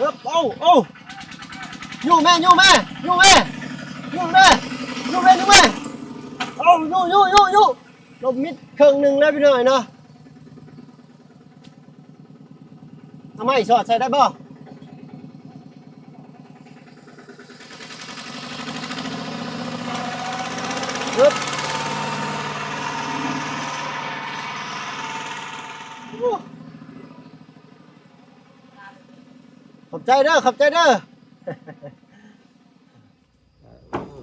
ເອີບ ເອົາ ເອົາ ຍູ້ແມ່ ຍູ້ແມ່ ຍູ້ແມ່ ຍູ້ແມ່ ຍູ້ແມ່ ເອົາ ຍູ້ ຍູ້ ຍູ້ ນີ້ ລົມມິດເຄິ່ງໜຶ່ງແລ້ວພີ່ນ້ອງເນາະ. ເອົາໄມ້ສອດໃສ່ໄດ້ບໍ່? ເອີບ ຂອບໃຈເດີ ຂອບໃຈເດີ.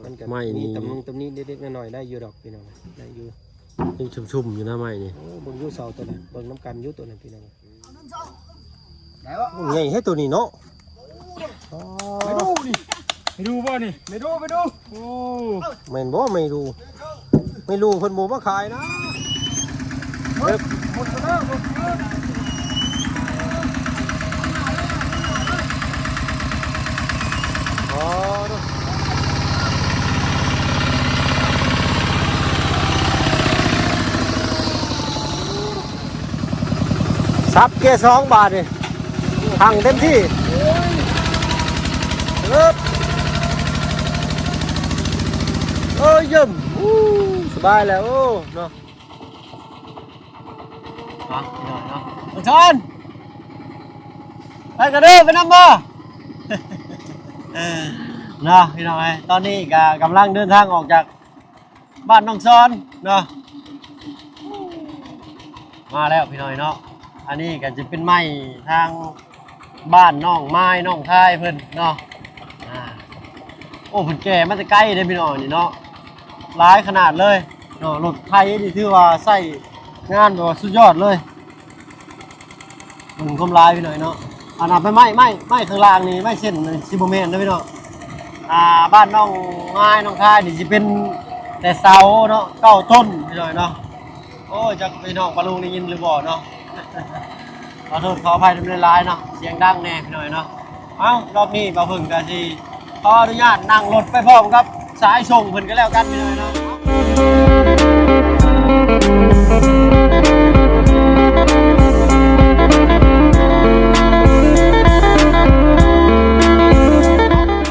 ມັນກໍ ໄມ້ນີ້ ມີຕຳໜຸ່ງຕຳໜິເລັກໆນ້ອຍໆ ໄດ້ຢູ່ດອກພີ່ນ້ອງ ໄດ້ຢູ່ ຍັງຊຸ່ມໆຢູ່ນະໄມ້ນີ້. ໂອ້ ເບິ່ງຢູ່ເສົາຕົວນັ້ນ ເບິ່ງນຳກັນຢູ່ຕົວນັ້ນພີ່ນ້ອງ. ໂອ້ ໃຫຍ່ແທ້ຕົວນີ້ເນາະ. ອໍ ໄມ້ດູ່ນີ້ ໄມ້ດູ່ບໍ່ນີ້? ໄມ້ດູ່ ໄມ້ດູ່. ໂອ້ ແມ່ນບໍ່ໄມ້ດູ່? ໄມ້ດູ່ເພິ່ນບໍ່ມາຂາຍນະ. ເອີບ ອໍ ສັບເກຍສອງບາດນີ້ ພັງເຕັມທີ່. ເອີບ ເອີຍ ຢ້ຳ ອູ້ ສະບາຍແລ້ວ ໂອ້ ເນາະ. ມາ ພີ່ນ້ອງເນາະ ເອີ ຊອນ ໄປກັນເດີ ໄປນຳບໍ່? ເນາະ ພີ່ນ້ອງເອີຍ ຕອນນີ້ກໍກຳລັງເດີນທາງອອກຈາກ ບ້ານໜອງຊອນເນາະ ມາແລ້ວພີ່ນ້ອງເນາະ. ອັນນີ້ກໍຈະເປັນໄມ້ທາງບ້ານນ້ອງມາຍນ້ອງທາຍເພິ່ນເນາະ. ອ່າ ໂອ້ ເພິ່ນແກ່ມາແຕ່ໄກເດ້ພີ່ນ້ອງນີ້ເນາະ ຫຼາຍຂະໜາດເລີຍເນາະ. ລົດໄຖນີ້ຖືວ່າໃຊ້ງານແບບວ່າສຸດຍອດເລີຍ. ເບິ່ງຄວາມຫຼາຍພີ່ນ້ອງເນາະ. ອັນນັ້ນໄມ້ ໄມ້ ໄມ້ຂ້າງລ່າງນີ້ ໄມ້ເສັ້ນນີ້ຊິບໍ່ແມ່ນເດີພີ່ນ້ອງ. ອ່າ ບ້ານນ້ອງມາຍນ້ອງທາຍນີ້ຊິເປັນແຕ່ເສົາເນາະ ເກົ້າຕົ້ນພີ່ນ້ອງເນາະ. ໂອ້ຍ ຈັກພີ່ນ້ອງປ້າລຸງໄດ້ຍິນຫຼືບໍ່ເນາະ ຂໍໂທດຂໍອະໄພນຳຫຼາຍໆເນາະ ສຽງດັງແດ່ພີ່ນ້ອງເນາະ. ເອົ້າ ລອບນີ້ບ່າວເຜິ້ງກໍຊິ ຂໍອະນຸຍາດນັ່ງລົດໄປພ້ອມກັບສາຍສົ່ງເພິ່ນກໍແລ້ວກັນພີ່ນ້ອງເນາະ.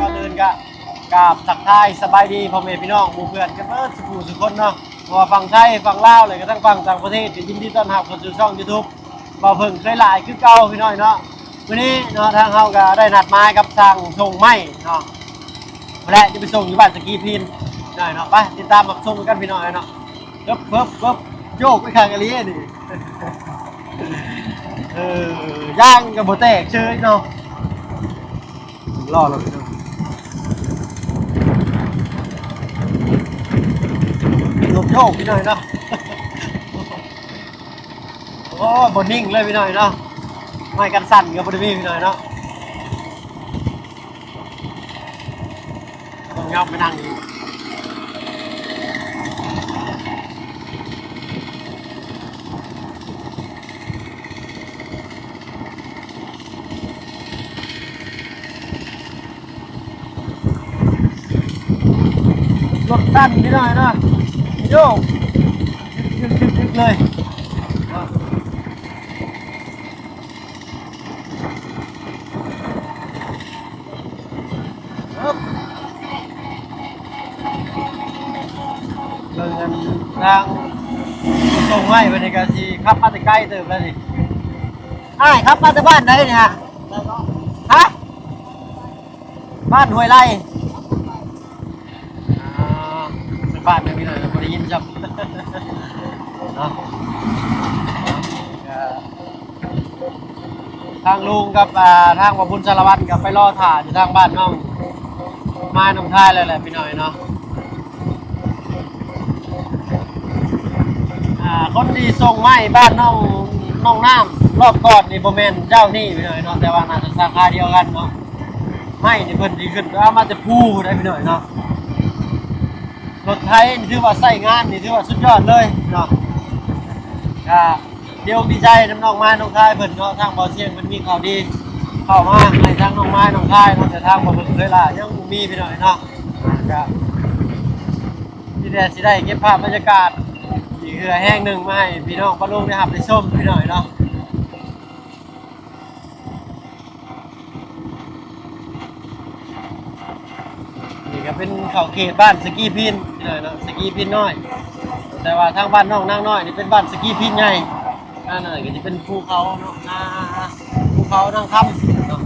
ກ່ອນອື່ນກໍກາບທັກທາຍສະບາຍດີພໍ່ແມ່ພີ່ນ້ອງໝູ່ເພື່ອນກັນເບິດສູ່ຜູ້ສູ່ຄົນເນາະ ບໍ່ວ່າຝັ່ງໄທ ຝັ່ງລາວ ແລະກະທັງຝັ່ງຕ່າງປະເທດ ກໍຍິນດີຕ້ອນຮັບເຂົ້າສູ່ຊ່ອງຢູທູບ ບ່າວເຜິ້ງເຄີຍຫຼາຍຄືເກົ່າພີ່ນ້ອງເນາະ. ມື້ນີ້ເນາະ ທາງເຮົາກໍໄດ້ນັດໝາຍກັບຊ່າງສົ່ງໄມ້ເນາະ ແລະຈະໄປສົ່ງຢູ່ບ້ານສະກີພີນເນາະ. ໄປຕິດຕາມຮັບຊົມກັນພີ່ນ້ອງເນາະ. ເອີບ ເອີບ ເອີບ ໂຍກໄປຂ້າງອີ່ຫຼີນີ້ ເອີ ຢາງກໍບໍ່ແຕກເຊີຍເນາະ. ລໍແລ້ວພີ່ນ້ອງ ໂຍກໆ ພີ່ນ້ອງເນາະ. ໂອ້ ບໍ່ນິ່ງເລີຍພີ່ນ້ອງເນາະ ໄມ້ກັນສັ່ນກໍບໍ່ໄດ້ມີພີ່ນ້ອງເນາະ. ຕ້ອງຍອມໄປນັ່ງອີກ ລົດສັ່ນນິດໜ້ອຍເນາະ ໂຍກ ຕຶກໆໆໆເລີຍ. ເບິ່ງອັນທາງຜູ້ສົ່ງໄມ້ເພິ່ນນີ້ກໍຊິຂັບມາແຕ່ໄກເຕີບແລ້ວນີ້. ອ້າຍ ຂັບມາແຕ່ບ້ານໃດນີ້? ຮະ? ບ້ານຫ້ວຍໄລ່. ອ່າ ເປັນບ້ານເມືອງນີ້ເລີຍ ບໍ່ໄດ້ຍິນຊ້ຳເນາະ. ກໍທາງລຸງກັບ ອ່າ ທາງພໍ່ບຸນສາລະວັນກໍໄປລໍຖ້າຢູ່ທາງບ້ານນ້ອງມາຍນ້ອງທາຍແລ້ວແຫຼະ ພີ່ນ້ອງເນາະ. ອ່າ ຄົນທີ່ສົ່ງໄມ້ບ້ານນ້ອງ ນ້ອງນ້ຳ ຮອບກ່ອນນີ້ບໍ່ແມ່ນເຈົ້ານີ້ພີ່ນ້ອງເນາະ ແຕ່ວ່າໜ້າຈະສາຂາດຽວກັນເນາະ. ໄມ້ນີ້ເພິ່ນຊິຂຶ້ນໄປເອົາມາແຕ່ພູພຸ້ນເດ້ພີ່ນ້ອງເນາະ. ລົດໄຖນີ້ຖືວ່າໃຊ້ງານນີ້ຖືວ່າສຸດຍອດເລີຍເນາະ. ກະ ດີອົກດີໃຈນຳນ້ອງມາຍນ້ອງທາຍເພິ່ນເນາະ ທາງບໍ່ສຽງເພິ່ນມີຂ່າວດີເຂົ້າມາໃຫ້ທາງນ້ອງມາຍນ້ອງທາຍເນາະ ແຕ່ທາງບໍ່ເພິ່ງເລີຍລະຍັງບໍ່ມີພີ່ນ້ອງເນາະ. ກະ ມີແຕ່ຊິໄດ້ເກັບພາບບັນຍາກາດອີກເທື່ອແຫ່ງໜຶ່ງມາໃຫ້ພີ່ນ້ອງປ້າລຸງໄດ້ຮັບໄດ້ຊົມພີ່ນ້ອງເນາະ. ໂ ເປັນເຂົ້າເຂດບ້ານສະກີພີນເນາະ ສະກີພີນນ້ອຍ ແຕ່ວ່າທາງບ້ານນ້ອງນາງນ້ອຍນີ້ເປັນບ້ານສະກີພີນໃຫຍ່. ອັນນັ້ນກໍຈະເປັນພູເຂົາເນາະ ນາ ພູເຂົານາງຄຳເນາະ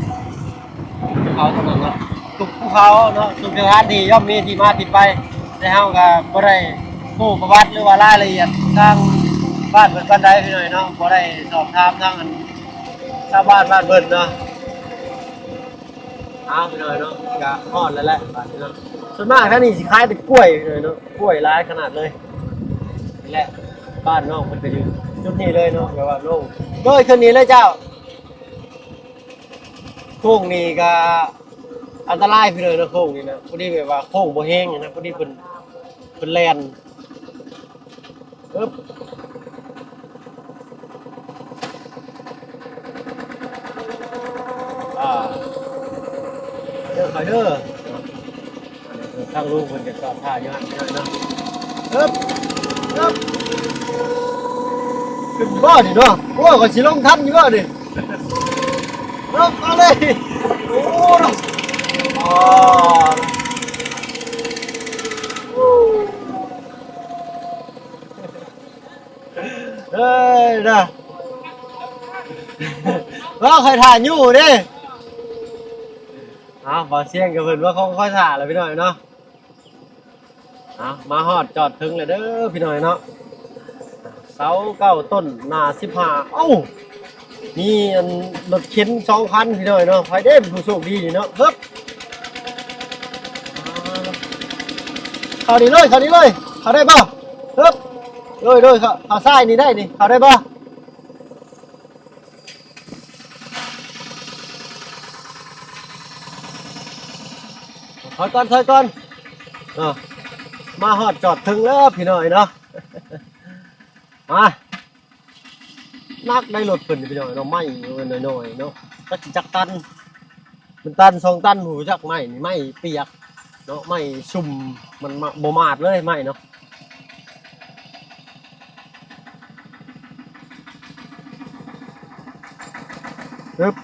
ພູເຂົາຕົງນັ້ນເນາະ ທຸກພູເຂົາເນາະ ທຸກສະຖານທີ່ຍ່ອມມີທີ່ມາທີ່ໄປ ແຕ່ເຮົາກໍບໍ່ໄດ້ຮູ້ປະຫວັດ ຫຼືວ່າລາຍລະອຽດທາງບ້ານເພິ່ນປານໃດພີ່ນ້ອງເນາະ ບໍ່ໄດ້ສອບຖາມທາງອັນ ຊາວບ້ານບ້ານເພິ່ນເນາະ. ອ້າວ ພີ່ນ້ອງເນາະ ກະຮອດແລ້ວແຫຼະບາດນີ້ເນາະ. ສ່ວນມາກທາງນີ້ຊິຂາຍແຕ່ກ້ວຍພີ່ນ້ອງເນາະ ກ້ວຍຫຼາຍຂະໜາດເລີຍ. ນີ້ແຫຼະ ບ້ານນ້ອງເພິ່ນກະຢູ່ຈຸດນີ້ເລີຍເນາະ ແບບວ່າໂລ່ງ ໂດຍ ຂຶ້ນນີ້ເລີຍເຈົ້າ. ໂຄ້ງນີ້ກະອັນຕະລາຍພີ່ນ້ອງເນາະ ໂຄ້ງນີ້ນະ ພໍດີແບບວ່າໂຄ້ງບໍ່ແຮງນະ ພໍດີເພິ່ນ ເພິ່ນແລ່ນ ອຶບ ອ່າ ເດີ ຄ່ອຍເດີ ທາງລຸງເພິ່ນຈະຈອດຖ້າຢູ່ຫັ້ນເດີເນາະ. ອຶບ ອຶບ ຂຶ້ນບໍ່ນີ້ເນາະ ໂອ້ຍ ຂ້ອຍຊິລົງທັນຢູ່ບໍ່ນີ້? ເອີ ເອົາເລີຍ ໂອ້ ເນາະ ອໍ ເອີຍນະ ວ່າຂ້ອຍຖ້າຢູ່ເດ້. ເອົາ ບ່າວຊຽງກັບເພິ່ນວ່າຂ້ອຍຖ້າແລ້ວພີ່ນ້ອງເນາະ. ເອົາ ມາຮອດຈອດເຖິງແລ້ວເດີພີ່ນ້ອງເນາະ ເສົາເກົ້າຕົ້ນ ໜ້າສິບຫ້າ ເອົ້າ ມີອັນລົດເຂັນສອງຄັນພີ່ນ້ອງເນາະ ໃຜເດ້ເປັນຜູ້ໂຊກດີນີ້ເນາະ ເຮີບ ເຂົ້ານີ້ເລີຍ ເຂົ້ານີ້ເລີຍ ເຂົ້າໄດ້ບໍ່? ເຮີບ ໂດຍ ໂດຍ ເຂົ້າ ເຂົ້າຊ້າຍນີ້ໄດ້ນີ້ ເຂົ້າໄດ້ບໍ່? ຖອຍກ່ອນ ຖອຍກ່ອນ ເນາະ ມາຮອດຈອດເຖິງແລ້ວພີ່ນ້ອງເນາະ. ມາ ໜັກໄດ໋ລົດເພິ່ນພີ່ນ້ອງເນາະ ໄມ້ນ້ອຍໆເນາະ ຈັກຊິຈັກຕັນ ມັນຕັນສອງຕັນ ຮູ້ຈັກໄມ້ນີ້ ໄມ້ປຽກເນາະ ໄມ້ຊຸ່ມ ມັນມາ ບໍ່ມາດເລີຍໄມ້ເນາະ. ອຶບ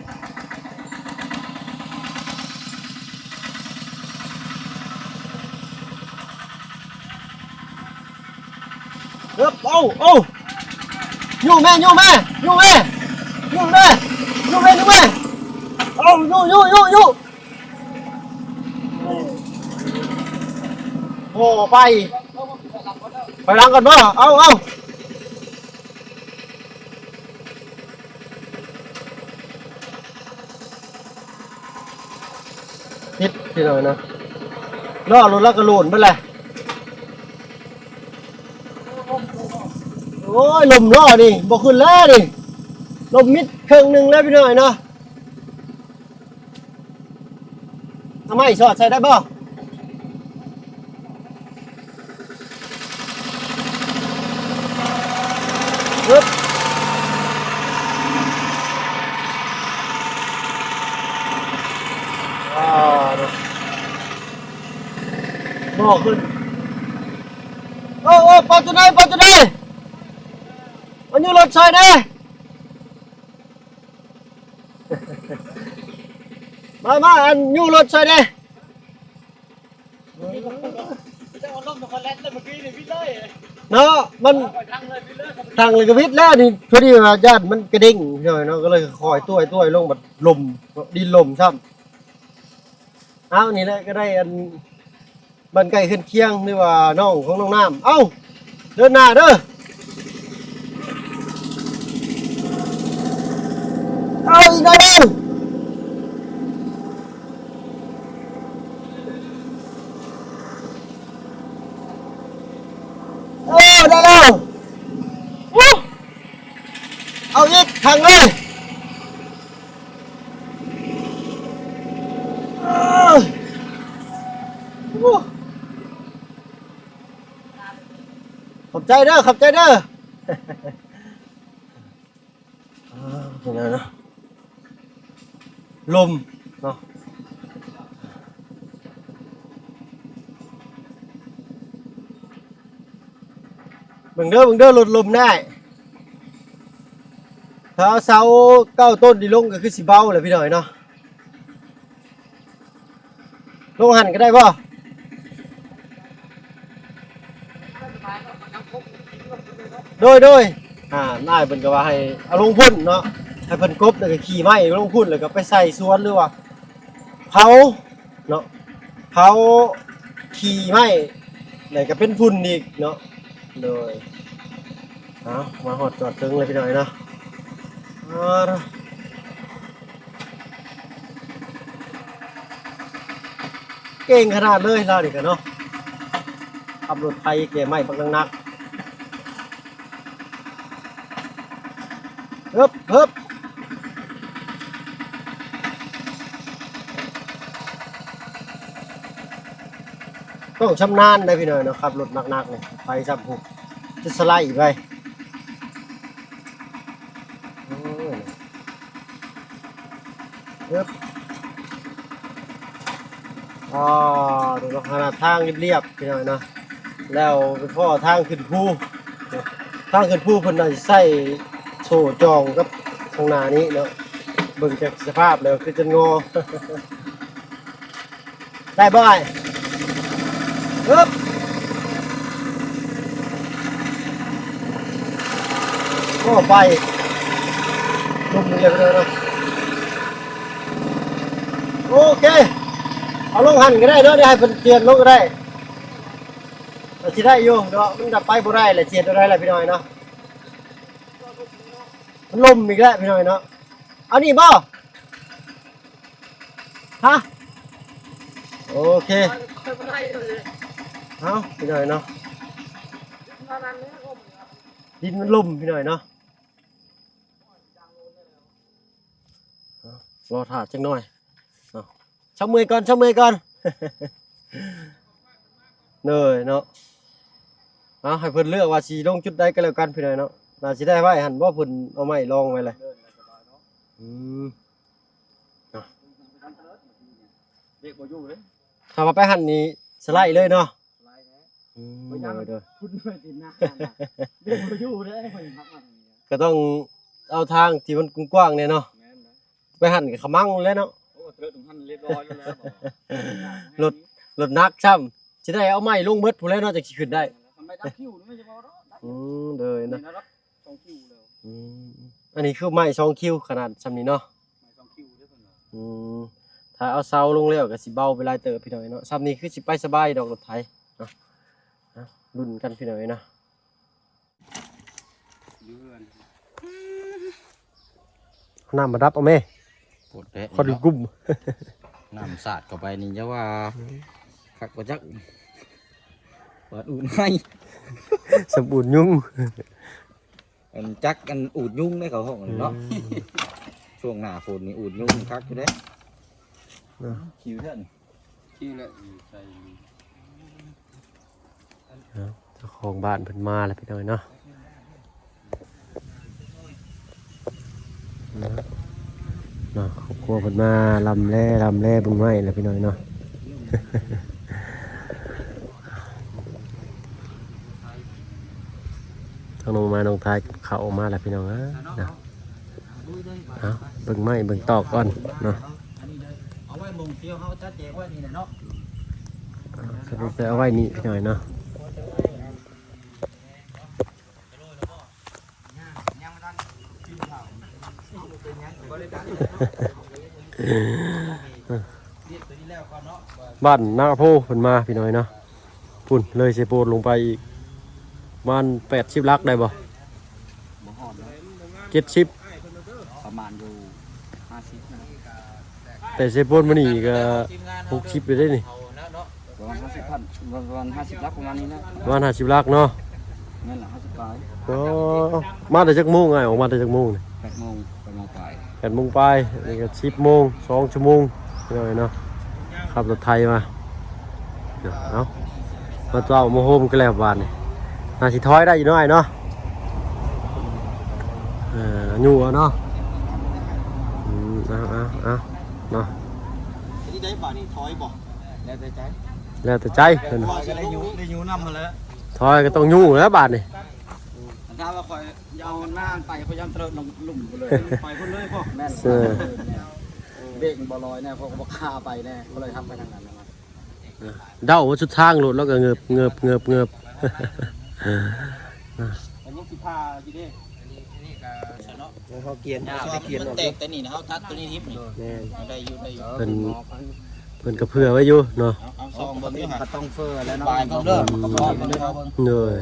ອຶບ ເອົາ ເອົາ ຍູ້ແມ່ ຍູ້ແມ່ ຍູ້ແມ່ ຍູ້ແມ່ ຍູ້ແມ່ ຍູ້ແມ່ ເອົາ ຍູ້ ຍູ້ ຍູ້ ຍູ້ ໂອ້ ໄປ ໄປຫຼັງກ່ອນບໍ່? ເອົາ ເອົາ ຕິດພີ່ນ້ອງເນາະ ລໍ້ລົດລາວກໍໂລນເບິດແຫຼະ. ໂອ້ຍ ລົມລໍ້ນີ້ບໍ່ຂຶ້ນແລ້ວນີ້ ລົມມິດເຄິ່ງໜຶ່ງແລ້ວພີ່ນ້ອງເນາະ. ເອົາໄມ້ສອດໃສ່ໄດ້ບໍ່? ອຶບ ອ່າ ບໍ່ຂຶ້ນ ໂອ້ ໂອ້ ປາຈູໄນ ປາຈູໄນ ມາຍູ້ລົດຊ່ອຍແດ່. ມາ ມາ ອັນຍູ້ລົດຊ່ອຍແດ່ ເນາະ ມັນທາງເລີຍກໍວິດແລ້ວນີ້ ພໍດີວ່າຢ້ານມັນກະເດັງເນາະ ກໍເລີຍຄ່ອຍຕ້ວຍໆລົງ ບັດລົມ ດິນລົມຊ້ຳ. ອ້າວ ນີ້ແຫຼະ ກໍໄດ້ອັນ ບ້ານໃກ້ເຮືອນຄຽງ ຫຼືວ່ານ້ອງຂອງນ້ອງນ້ຳ. ເອົ້າ ເດີນໜ້າເດີ ເອົາ ອີກໜ້ອຍໜຶ່ງ ເອີ ໄດ້ແລ້ວ ເອົາອີກຖັງເລີຍ. ຂອບໃຈເດີ ຂອບໃຈເດີ. ອ່າ ເປັນຫຍັງເນາະ ລົມເນາະ. ເບິ່ງເດີ ເບິ່ງເດີ ລົດລົມໄດ້ ຖ້າເອົາເສົາເກົ້າຕົ້ນນີ້ລົງກໍຄືຊິເບົາແຫຼະພີ່ນ້ອງເນາະ. ລົງຫັ້ນກໍໄດ້ບໍ່? ໂດຍ ໂດຍ ອ່າ ນາຍເພິ່ນກໍວ່າໃຫ້ເອົາລົງພຸ້ນເນາະ ໃຫ້ເພິ່ນກົບ ແລ້ວກໍຂີ້ໄມ້ລົງພຸ້ນ ແລ້ວກໍໄປໃສ່ສວນ ຫຼືວ່າເຜົາເນາະ ເຜົາຂີ້ໄມ້ ແລ້ວກໍເປັນຝຸ່ນອີກເນາະ. ໂດຍ ເອົາ ມາຮອດຈອດເຖິງແລ້ວພີ່ນ້ອງເນາະ ເອົາ ເກັ່ງຂະໜາດເລີຍລາວນີ້ກະເນາະ ຂັບລົດໄຖແກ່ໄມ້ບັກໜັກໆ ເຮີບ ເຮີບ ຕ້ອງຊຳນານໄດ໋ພີ່ນ້ອງເນາະ ຂັບລົດໜັກໆນີ້ ໄປຊ້ຳພຸ້ນ ຈະສະໄລໄປ ໂອ້ຍ ເອີບ ອໍ ດູເນາະ ຂະໜາດທາງລຽບໆ ພີ່ນ້ອງເນາະ ແລ້ວໄປພໍ້ທາງຂຶ້ນພູ ທາງຂຶ້ນພູເພິ່ນໜ້າຊິໃຊ້ໂສ້ຈອງກັບຂ້າງໜ້ານີ້ເນາະ ເບິ່ງຈາກສະພາບແລ້ວຄືຈະງໍ. ໄດ້ບໍ່ອ້າຍ? ເອີບ ໂອ້ ໄປ ລົມເລີຍເນາະ ໂອເຄ ເອົາລົງຫັ້ນກໍໄດ້ເນາະ ດຽວໃຫ້ເພິ່ນຈຽນລົງກໍໄດ້ ກໍຊິໄດ້ຢູ່ເນາະ ມັນຈະໄປບໍ່ໄດ້ແຫຼະ ຈຽນບໍ່ໄດ້ແຫຼະພີ່ນ້ອງເນາະ ມັນລົມອີກແລ້ວພີ່ນ້ອງເນາະ ເອົານີ້ບໍ່? ຮະ ໂອເຄ ເອົາ ພີ່ນ້ອງເນາະ ດິນມັນລົມພີ່ນ້ອງເນາະ ເອົາ ລໍຖ້າຈັກໜ້ອຍເນາະ ເຊົາເມື່ອຍກ່ອນ ເຊົາເມື່ອຍກ່ອນ ເດີເນາະ ເອົາ ໃຫ້ເພິ່ນເລືອກວ່າຊິລົງຈຸດໃດກໍແລ້ວກັນພີ່ນ້ອງເນາະ ໜ້າຊິໄດ້ໄວ້ຫັ້ນບໍ່ ເພິ່ນເອົາໄມ້ລອງໄວ້ແລ້ວ ອືມ ເນາະ ເບຣກບໍ່ຢູ່ເດ້ ຖ້າວ່າໄປຫັ້ນນີ້ສະໄລເລີຍເນາະ ສະໄລແລ້ວ ອືມ ໂດຍໆ ພຸ້ນເລີຍຕິນນະ ເບຣກບໍ່ຢູ່ເດ້ ຂ້ອຍຮັກມັນ ກໍຕ້ອງເອົາທາງທີ່ມັນກວ້າງໆແດ່ເນາະ ແມ່ນແຫຼະ ໄປຫັ້ນກໍຂະມັງແລ້ວເນາະ ໂອ້ ເຕີດຫັ້ນລຽບຮ້ອຍແລ້ວ ລົດ ລົດໜັກຊ້ຳ ຊິໄດ້ເອົາໄມ້ລົງເບິດພຸ້ນແຫຼະເນາະ ຈັ່ງຊິຂຶ້ນໄດ້ ແມ່ນແຫຼະ ໄມ້ດັກຄິວນີ້ມັນຈະບໍ່ເນາະ ອືມ ເດີເນາະ ສອງຄິວແລ້ວ ອືມ ອັນນີ້ຄືໄມ້ສອງຄິວຂະໜາດຊ່ຳນີ້ເນາະ ໄມ້ສອງຄິວເດ້ເພິ່ນວ່າ ອືມ ຖ້າເອົາເສົາລົງແລ້ວກໍຊິເບົາໄປຫຼາຍເຕີບພີ່ນ້ອງເນາະ ຊ່ຳນີ້ຄືຊິໄປສະບາຍດອກລົດໄຖ ເອົາ ລຸ້ນກັນພີ່ນ້ອງເນາະ ຢູ່ເຮືອນ ເອົານ້ຳມາດັບເອົາແມ້ ໂພດແທ້ ຄອນກຸ້ມ ນ້ຳສາດເຂົ້າໄປນີ້ຢ່າວ່າ ອືມ ຄັກບໍ່ຈັກ ປາດອູດໄໝ ສຳອູດຍຸງ ອັນຈັກອັນອູດຍຸງໃນເຂົາຫ້ອງເນາະ ອືມ ຊ່ວງໜ້າຝົນນີ້ອູດຍຸງຄັກຢູ່ເດ້ ເນາະ ຄິວແທ້ນີ້ ທີ່ແຫຼະ ໃສ່ ເຈົ້າຂອງບ້ານເພິ່ນມາແລ້ວພີ່ນ້ອງເນາະ ເນາະ ຄອບຄົວເພິ່ນມາລຳແລ ລຳແລເບິ່ງໄມ້ແລ້ວພີ່ນ້ອງເນາະ ທັງນ້ອງມາ ນ້ອງທາຍ ເຂົ້າອອກມາແລ້ວພີ່ນ້ອງເອີຍ ເນາະ. ເອົາ ເບິ່ງໄມ້ເບິ່ງຕອກກ່ອນເນາະ ເອົາໄວ້ໝ່ອງດຽວເຮົາຈະແຈກໄວ້ນີ້ແຫຼະເນາະ ເອົາ ສະຫຼຸບແລ້ວເອົາໄວ້ນີ້ພີ່ນ້ອງເນາະ ບ້ານນາໂພເພິ່ນມາພີ່ນ້ອງເນາະ ພຸ້ນ ເລີຍເຊໂປນລົງໄປອີກ ປະມານແປດສິບຫຼັກໄດ້ບໍ່? ບໍ່ຮອດເນາະ ເຈັດສິບ ປະມານຢູ່ຫ້າສິບນະ ແຕ່ເຊໂປນມານີ້ກໍຫົກສິບຢູ່ເດ້ນີ້ ປະມານຫ້າສິບພັນ ປະມານຫ້າສິບຫຼັກ ປະມານນີ້ນະ ປະມານຫ້າສິບຫຼັກເນາະ ແມ່ນລະ ຫ້າສິບປາຍ ໂອ້ ມາແຕ່ຈັກໂມງອ້າຍ? ອອກມາແຕ່ຈັກໂມງນີ້? ແປດໂມງ ແປດໂມງປາຍ ແປດໂມງປາຍ ນີ້ກໍສິບໂມງ ສອງຊົ່ວໂມງ ພີ່ນ້ອງເອີຍເນາະ ຂັບລົດໄຖມາ ເອົາ ມາເວົ້າມາໂຮມກັນແລ້ວບາດນີ້ ໜ້າຊິຖອຍໄດ້ຢູ່ເນາະອ້າຍເນາະ ເອີ ຢູ່ເອົາເນາະ ອືມ ເອົາ ເອົາ ເອົາ ເນາະ ອັນນີ້ໄດ້ບາດນີ້ຖອຍບໍ່? ແລ້ວແຕ່ໃຈ ແລ້ວແຕ່ໃຈ ເພິ່ນ ຖອຍກໍໄດ້ຢູ່ ໄດ້ຢູ່ນຳຫັ້ນແຫຼະ ຖອຍກໍຕ້ອງຢູ່ແລ້ວບາດນີ້ ຖ້າວ່າຂ້ອຍ ຢ່າເອົາໜ້າໄປ ຂ້ອຍຢ້ານເຕີດລົງລຸ່ມພຸ້ນເລີຍ ໄປພຸ້ນເລີຍບໍ່? ແມ່ນ ເອີ ເບຣກມັນບໍ່ລອຍແນ່ ເພາະວ່າບໍ່ຄາໄປແນ່ ກໍເລີຍຮັບໄປທາງນັ້ນນະ ເດົາວ່າສຸດທາງໂລດ ແລ້ວກໍເງີບ ເງີບ ເງີບ ເງີບ ໄປລົງ ຊິພາຢູ່ເດ້ ອັນນີ້ ອັນນີ້ກໍເນາະ ແລ້ວເຮົາກຽນ ເຮົາຊິໄດ້ກຽນອອກ ມັນແຕກແຕ່ນີ້ນະ ເຮົາຕັດຕົວນີ້ຖິ້ມນີ້ ແມ່ນ ໄດ້ຢູ່ ໄດ້ຢູ່ ເພິ່ນ ເພິ່ນກໍເຜື່ອໄວ້ຢູ່ເນາະ ເອົາ ເອົາຊອງເບິ່ງຢູ່ຫັ້ນ ກໍຕ້ອງເຟີແລ້ວເນາະ ບາຍເບິ່ງເດີ ອືມ ເອົາເບິ່ງ ໂດຍ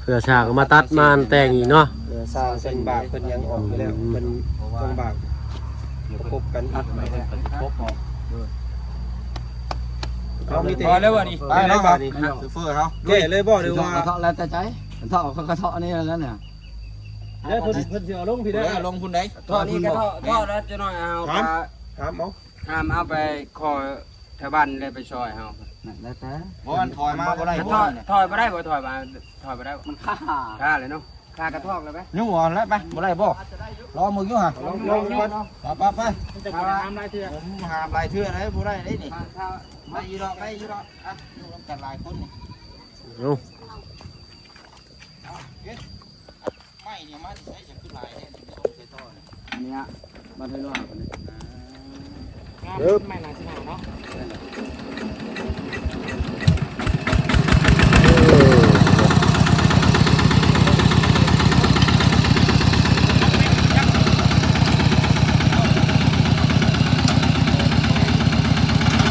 ເພື່ອຊ່າງເອົາມາຕັດມາແຕ່ງອີກເນາະ ເພື່ອຊ່າງເພິ່ນບາກເພິ່ນຫຍັງອອກຢູ່ແລ້ວ ເພິ່ນຕ້ອງບາກ ປະກົບກັນ ເອົາ ມີແຕ່ ພໍແລ້ວບໍ່ນີ້ ໄປແລ້ວບໍ່ນີ້ ໂຊເຟີເຮົາ ແກ້ເລີຍບໍ່ ຫຼືວ່າ ກະເທາະ ກະເທາະແລ້ວແຕ່ໃຈ ກະເທາະ ກະເທາະນີ້ແລ້ວເນຍ ແລ້ວເພິ່ນ ເພິ່ນຊິເອົາລົງພີ້ເດີ ເອົາລົງພຸ້ນໃດ ເທາະນີ້ກະເທາະ ເທາະແລ້ວຈັກໜ້ອຍເອົາ ຫາມ ຫາມເອົາ ຫາມເອົາໄປຂໍແຖວບ້ານແລ້ວໄປຊ່ອຍເຮົາ ນັ້ນແລ້ວແຕ່ ບໍ່ ມັນຖອຍມາບໍ່ໄດ້ ຖອຍ ຖອຍບໍ່ໄດ້ບໍ່ ຖອຍມາ ຖອຍບໍ່ໄດ້ ມັນຄາ ຄາເລີຍເນາະ ຄາກະທອກເລີຍໄປ ຍູ້ເອົາແລ້ວໄປ ບໍ່ໄດ້ບໍ່ ລອງເບິ່ງຢູ່ຫະ ລອງ ລອງກ່ອນ ໄປ ໄປ ໄປ ຫ້າມຫຼາຍເທື່ອ ຫ້າມຫຼາຍເທື່ອໄດ໋ ບໍ່ໄດ້ເດ້ນີ້ ໄດ້ຢູ່ດອກ ໄດ້ຢູ່ດອກ ອ່ະ ຢູ່ນຳກັນຫຼາຍຄົນນີ້ ເອົາ ເອົາ ເຮັດ ໄມ້ນີ້ມາແຕ່ໃສ ຄືຫຼາຍແທ້ນີ້ ສົ່ງໃສ່ຕໍ່ນີ້ ອັນນີ້ ບ້ານຫ້ວຍຫຼວງ ອ່າ ງາມ ເອີບ ໄມ້ໜ້າຊິໜາວເນາະ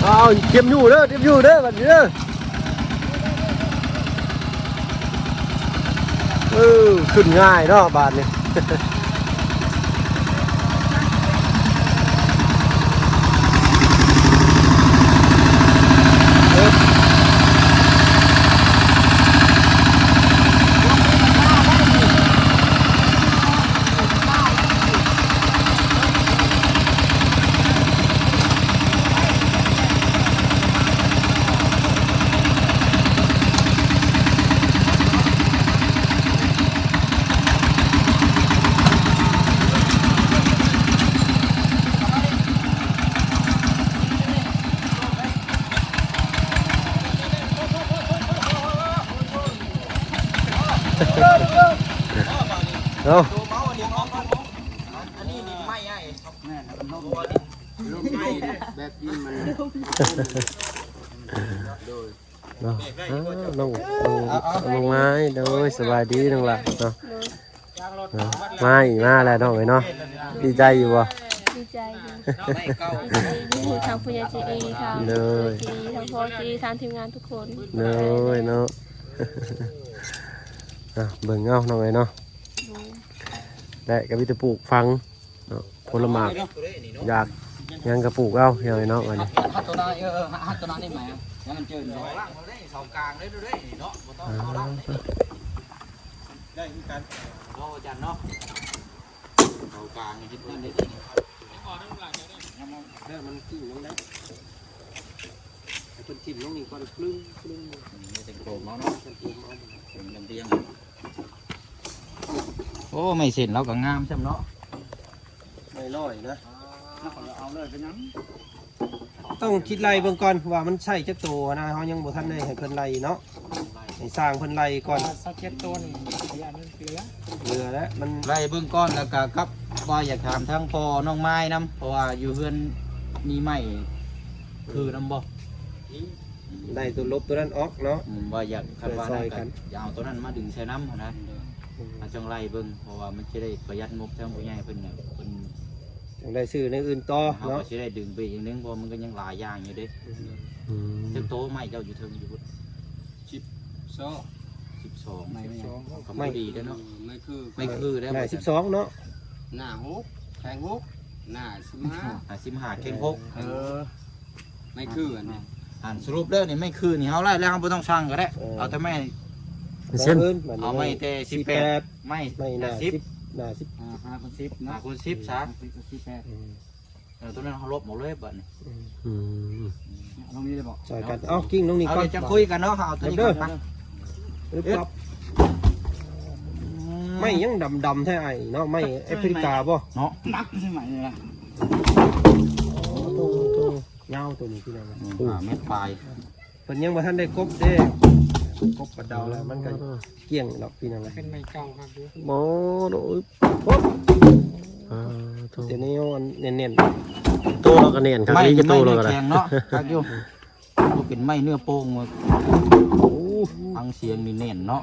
ເອົາ ຕຽມຢູ່ເດີ ຕຽມຢູ່ເດີ ບັດນີ້ເດີ. ເອີ ຂຶ້ນງ່າຍເນາະບາດນີ້. ເອົາ ແບບດິນມັນ ເນາະ ອ້າວ ນ້ອງ ນ້ອງ ນ້ອງໄມ້ ໂດຍ ສະບາຍດີນ້ອງຫຼ້າເນາະ ໂດຍ ເນາະ ມາອີກ ມາແລ້ວນ້ອງເອີຍເນາະ ດີໃຈຢູ່ບໍ່? ດີໃຈຢູ່ ດີໃຈຢູ່ ທາງຜູ້ໃຫຍ່ໃຈດີ ທາງ ໂດຍ ໃຈດີ ທາງພໍ່ໃຈດີ ທາງທີມງານທຸກຄົນ ໂດຍ ເນາະ ອ່ະ ເບິ່ງເອົານ້ອງເອີຍເນາະ ໂດຍ ແລະກໍມີແຕ່ປູກຝັງ ເນາະ ຜົນລະໝາກ ຢາກຫຍັງກໍປູກເອົາ ພີ່ນ້ອງເນາະ ບັດນີ້ ຮັດຕົວນັ້ນ ເອີ ຮັດຕົວນັ້ນໄດ້ໄໝ ແລ້ວມັນເຈີນ ເສົາກາງເລີຍເດ້ນີ້ເນາະ ບໍ່ຕ້ອງເອົາຫຼັງ ອ່າ ໄດ້ຄືກັນ ເນາະ ອາຈານເນາະ ເສົາກາງເຮັດນັ້ນເຮັດນີ້ ເດີ ມັນກິ້ງລົງໄດ້ ໃຫ້ເພິ່ນຖິ້ມລົງນີ້ກ່ອນ ຄຶ້ງ ຄຶ້ງ ອືມ ນີ້ເປັນໂຄມເອົາເນາະ ເປັນໂຄມເອົາ ເປັນລຳລຽງ ໂອ້ ໄມ້ເສັ້ນລາວກໍງາມຊ້ຳເນາະ ໄມ້ຮ້ອຍນະ ເອົາເລີຍ ເປັນຫຍັງ ຕ້ອງຄິດໄລ່ເບິ່ງກ່ອນວ່າມັນໃຊ້ຈັກໂຕນະ ເຮົາຍັງບໍ່ທັນໄດ້ໃຫ້ເພິ່ນໄລ່ເນາະ ໃຫ້ຊ່າງເພິ່ນໄລ່ກ່ອນ ຊາວເຈັດໂຕນີ້ ຢ້ານມັນເຫຼືອ ເຫຼືອແລ້ວ ມັນໄລ່ເບິ່ງກ່ອນ ແລ້ວກໍກັບວ່າຢາກຖາມທາງພໍ່ນ້ອງມາຍນຳ ເພາະວ່າຢູ່ເຮືອນມີໄມ້ຄືນຳບໍ່? ໄດ້ຕົວລົບຕົວນັ້ນອອກເນາະ ອືມ ວ່າຢາກ ຄັນວ່ານັ້ນກໍຈະເອົາຕົວນັ້ນມາດຶງໃສ່ນຳຫັ້ນນະ ອືມ ເຮົາຈັ່ງໄລ່ເບິ່ງ ເພາະວ່າມັນຈະໄດ້ປະຢັດງົບ ທາງຜູ້ໃຫຍ່ເພິ່ນນະ ເພິ່ນຈັ່ງໄດ້ຊື້ແນວອື່ນຕໍ່ເນາະ ເຮົາກໍຊິໄດ້ດຶງໄປອີກໜຶ່ງ ເພາະມັນກໍຍັງຫຼາຍຢ່າງຢູ່ເດ້ ອືມ ອືມ ຈັກໂຕໄມ້ເຈົ້າຢູ່ເທິງຢູ່ພຸ້ນ? ສິບສອງ ສິບສອງ ໄມ້ ໄມ້ ກໍພໍດີເດ້ເນາະ ອືມ ໄມ້ຄື ໄມ້ຄືໄດ້ ໜ້າສິບສອງເນາະ ໜ້າຫົກ ແຂງຫົກ ໜ້າສິບຫ້າ ໜ້າສິບຫ້າ ແຂງຫົກ ເອີ ໄມ້ຄືອັນນີ້ ອັນສະຫຼຸບແລ້ວນີ້ ໄມ້ຄືນີ້ເຮົາໄລ່ແລ້ວ ເຮົາບໍ່ຕ້ອງຊ່າງກໍໄດ້ ເອີ ເອົາແຕ່ໄມ້ ເຊັ່ນ ເອົາໄມ້ແຕ່ສິບແປດ ໄມ້ ໄມ້ໜ້າສິບ ໜ້າສິບ ອ່າ ຫ້າຄູນສິບເນາະ ຫ້າຄູນສິບຊະ ຫ້າຄູນສິບ ສິບແປດ ອືມ ເອີ ຕົວນັ້ນເຮົາລົບໝົດເລີຍບາດນີ້ ອືມ ອືມ ລົງນີ້ໄດ້ບໍ່? ຊ່ອຍກັນ ເອົາ ກິ້ງລົງນີ້ກ່ອນ ເອົາ ດຽວຈະຄຸຍກັນເນາະ ເອົາຕົວນີ້ກ່ອນ ເອີ ໄມ້ຫຍັງດຳໆແທ້ອ້າຍເນາະ ໄມ້ແອຟຣິກາບໍ່? ເນາະ ໜັກໃຊ່ໄໝນີ້ລະ ໂອ້ໂຫ ຍາວຕົວນີ້ພີ່ນ້ອງ ອືມ ຫ້າແມັດປາຍ ເພິ່ນຍັງບໍ່ທັນໄດ້ກົບເດ້ ກົບກະເດົາແລ້ວ ມັນກໍກ້ຽງດອກພີ່ນ້ອງ ເປັນໄມ້ເກົ່າຄັກຢູ່ ບໍ່ໂດຍ ໂອ້ ອ່າ ໂທ້ ແຕ່ແນວອັນແໜ້ນໆ ໂຕລາວກໍແໜ້ນຄັກ ໄມ້ ນີ້ກໍໂຕລາວກໍໄດ້ ແຂງເນາະ ຄັກຢູ່ ບໍ່ເປັນໄມ້ເນື້ອໂປ່ງ ໂອ້ ຟັງສຽງນີ້ແໜ້ນເນາະ.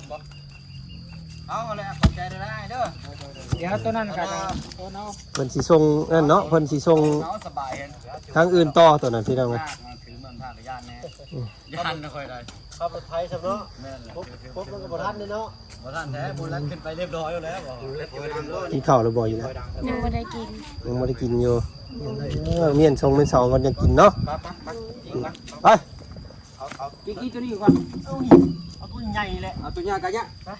ມບໍ່? ເອົາແລ້ວ ຂອບໃຈເດີອ້າຍເດີ. ດຽວໂຕນັ້ນກໍຈະໂຕເອົາ ເພິ່ນຊິສົ່ງນັ້ນເນາະ ເພິ່ນຊິສົ່ງ ເອົາສະບາຍແຮງ ທາງອື່ນຕໍ່ໂຕນັ້ນ ພີ່ນ້ອງເອີຍ. ຍາກ ມັນຖືເມືອງທ່າກະຢ້ານແດ່. ອືມ ຢ້ານນະຂ້ອຍໄດ້ ຂັບລົດໄຖຊ້ຳເນາະ. ແມ່ນແຫຼະ ປົບ ປົບມັນກໍບໍ່ທັນເດ້ເນາະ. ບໍ່ທັນແທ້ ຜູ້ລັກຂຶ້ນໄປຮຽບຮ້ອຍແລ້ວ. ກິນເຂົ້າແລ້ວບໍ່? ຢູ່ແລ້ວ ຍັງບໍ່ໄດ້ກິນ ຍັງບໍ່ໄດ້ກິນຢູ່. ເອີ ມ້ຽນຊົງມ້ຽນເສົາກ່ອນຈັ່ງກິນເນາະ. ໄປ ໄປ ໄປ ໄປ ເອົາ ເອົາ ກິນ ກິນໂຕນີ້ກ່ອນ. ເອົານີ້ ເອົາໂຕໃຫຍ່ແຫຼະ ເອົາໂຕໃຫຍ່ກະຍະ. ໄປ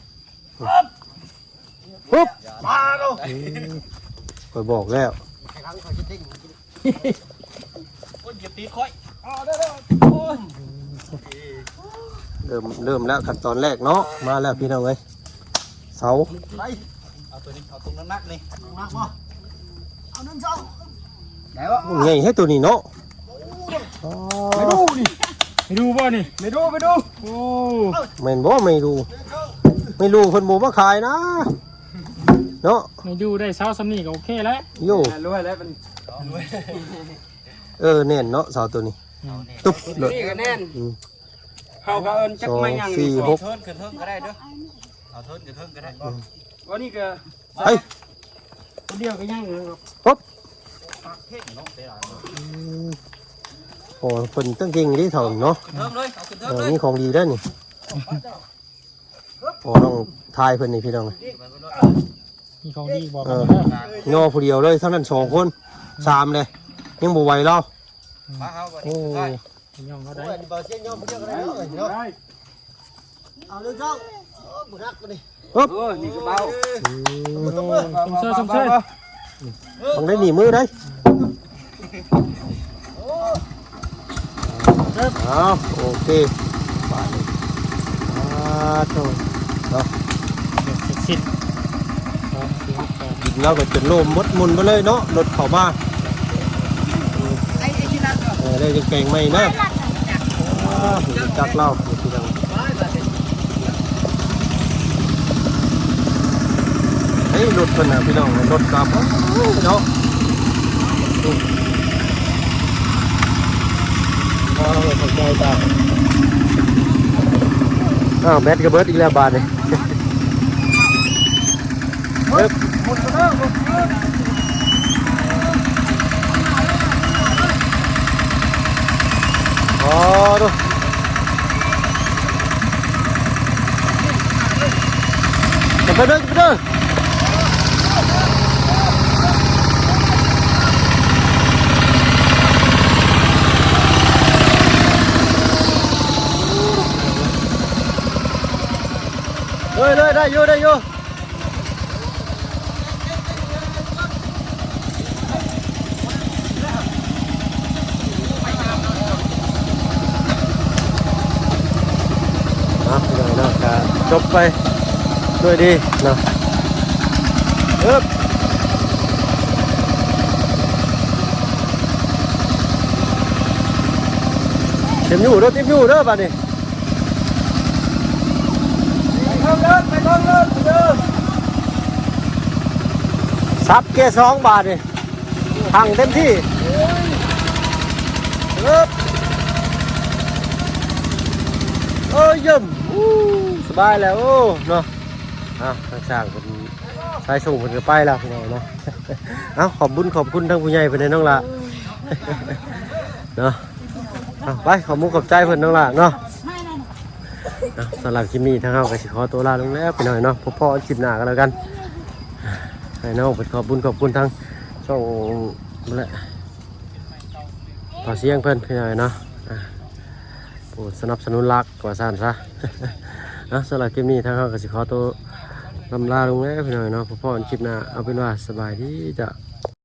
ປຶບ ປາໂຕ ຂ້ອຍບອກແລ້ວ ໄອ້ຫຼັງຂ້ອຍຈະເດ້ງ. ໂອ້ຍ ຢຽບຕີນຂ້ອຍ. ເລີ່ມ ເລີ່ມແລ້ວຂັ້ນຕອນແລກເນາະ ມາແລ້ວພີ່ນ້ອງເອີຍ ເສົາ ໄປ ເອົາຕົວນີ້ ເອົາຕົວໜັກໆນີ້ ໜັກບໍ່ ເອົາໜຶ່ງເສົາ ໄດ້ບໍ່ ໃຫຍ່ແທ້ຕົວນີ້ເນາະ ອໍ ໄມ້ດູ່ນີ້ ໄມ້ດູ່ບໍ່ນີ້ ໄມ້ດູ່ ໄມ້ດູ່ ໂອ້ ແມ່ນບໍ່ໄມ້ດູ່ ໄມ້ດູ່ເພິ່ນບໍ່ມາຂາຍນະ ເນາະ ໄມ້ດູ່ໄດ້ເສົາສ່ຳນີ້ກໍໂອເຄແລ້ວ ໂຢ ລວຍແລ້ວມັນ ເອີ ແໜ້ນເນາະ ເສົາຕົວນີ້ ຕຸບໂລດ ນີ້ກໍແໜ້ນ ອືມ ເຮົາກໍເອີ້ນຈັກໄມ້ຫຍັງ ສອງ ສີ່ ຫົກ ເທິນຂຶ້ນເທິງກໍໄດ້ເດີ ເອົາເທິນຂຶ້ນເທິງກໍໄດ້ ອືມ ອັນນີ້ກໍ ໄປ ຄົນດຽວກໍຍັງຢູ່ ປຶບ ປາກເພງເນາະ ເວລາ ອືມ ໂອ້ ເພິ່ນຕັ້ງເກັ່ງເດ້ເຖົ້ານີ້ເນາະ ເທິງເລີຍ ເອົາຂຶ້ນເທິງ ເອີ ເລີຍ ມີຂອງດີເດ້ນີ້ ໂອ້ ຕ້ອງຖ່າຍເພິ່ນນີ້ພີ່ນ້ອງ ມີຂອງດີບອກ ເອີ ຍໍຜູ້ດຽວເລີຍ ເທົ່ານັ້ນສອງຄົນ ສາມເລີຍ ຍັງບໍ່ໄຫວລາວ ອືມ ໂອ້ ຍ່ອງເຮົາໄດ້ ໂອ້ຍ ບ່າວຊຽງຍ່ອງຜູ້ດຽວກໍໄດ້ເນາະ ເອົາເລີຍເຈົ້າ ໂອ້ ບໍ່ໜັກປານນີ້ ປຶບ ໂອ້ຍ ນີ້ກໍເບົາ ອືມ ຊົມເຊີຍ ຊົມເຊີຍ ຕ້ອງໄດ້ໜີບມືໄດ້ ເອົາ ໂອເຄ ບາດນີ້ ອ່າ ໂທ້ ເນາະ ເສັດສິ້ນ ດິນລາວກໍຈົນໂລ່ມໝົດ ໝຸ່ນໄປເລີຍເນາະ ລົດເຂົ້າມາ ເອີ ໄດ້ແປງໃໝ່ນະ ອ່າ ຮູ້ຈັກລາວ ເຮີ້ຍ ລົດເພິ່ນນະພີ່ນ້ອງ ລົດກັບເນາະ ອ້າວ ຂອບໃຈຈ້າ ອ້າວ ແບັດກໍເບິດອີກແລ້ວບາດນີ້ ເອີບ ໝຸນໄປເດີ ໝຸນ ອໍ ດູ ໄປເດີ ໄປເດີ ເລີຍ ເລີຍ ໄດ້ຢູ່ ໄດ້ຢູ່. ເນາະ ພີ່ນ້ອງເນາະ ກະຈົບໄປດ້ວຍດີເນາະ ເອີບ ເຕັມຢູ່ເດີ ເຕັມຢູ່ເດີ ບາດນີ້. ໄປເທິງເລີຍ ໄປເທິງເລີຍ ໄປເດີ ສັບເກຍສອງບາດນີ້ ທັງເຕັມທີ່ ເອີບ ເອີ ຢ້ຽມ ອູ້ ສະບາຍແລ້ວ ໂອ້ ເນາະ ອ່ະ ທາງຊ່າງເພິ່ນ ສາຍສົ່ງເພິ່ນກໍໄປແລ້ວ ພີ່ນ້ອງເນາະ ເອົາ ຂອບບຸນຂອບຄຸນທາງຜູ້ໃຫຍ່ເພິ່ນແດ່ນ້ອງຫຼ້າ ເນາະ ເອົາ ໄປ ຂອບມຸກຂອບໃຈເພິ່ນນ້ອງຫຼ້າເນາະ ເນາະ ສຳລັບຄລິບນີ້ທາງເຮົາກໍຊິຂໍຕົວລາລົງແລ້ວພີ່ນ້ອງເນາະ ພົບພໍ້ຄລິບໜ້າກັນແລ້ວກັນ ໃຫ້ນ້ອງເພິ່ນຂອບບຸນຂອບຄຸນທາງຊ່ອງ ແຫຼະ ພາສຽງເພິ່ນພີ່ນ້ອງເນາະ ອ່າ ຜູ້ສະໜັບສະໜູນຫຼັກວ່າຊັ້ນຊະ ເນາະ ສຳລັບຄລິບນີ້ທາງເຮົາກໍຊິຂໍໂຕລຳລາລົງແລ້ວພີ່ນ້ອງເນາະ ພໍ້ກັນຄລິບໜ້າ ເອົາເປັນວ່າສະບາຍດີເຈົ້າ.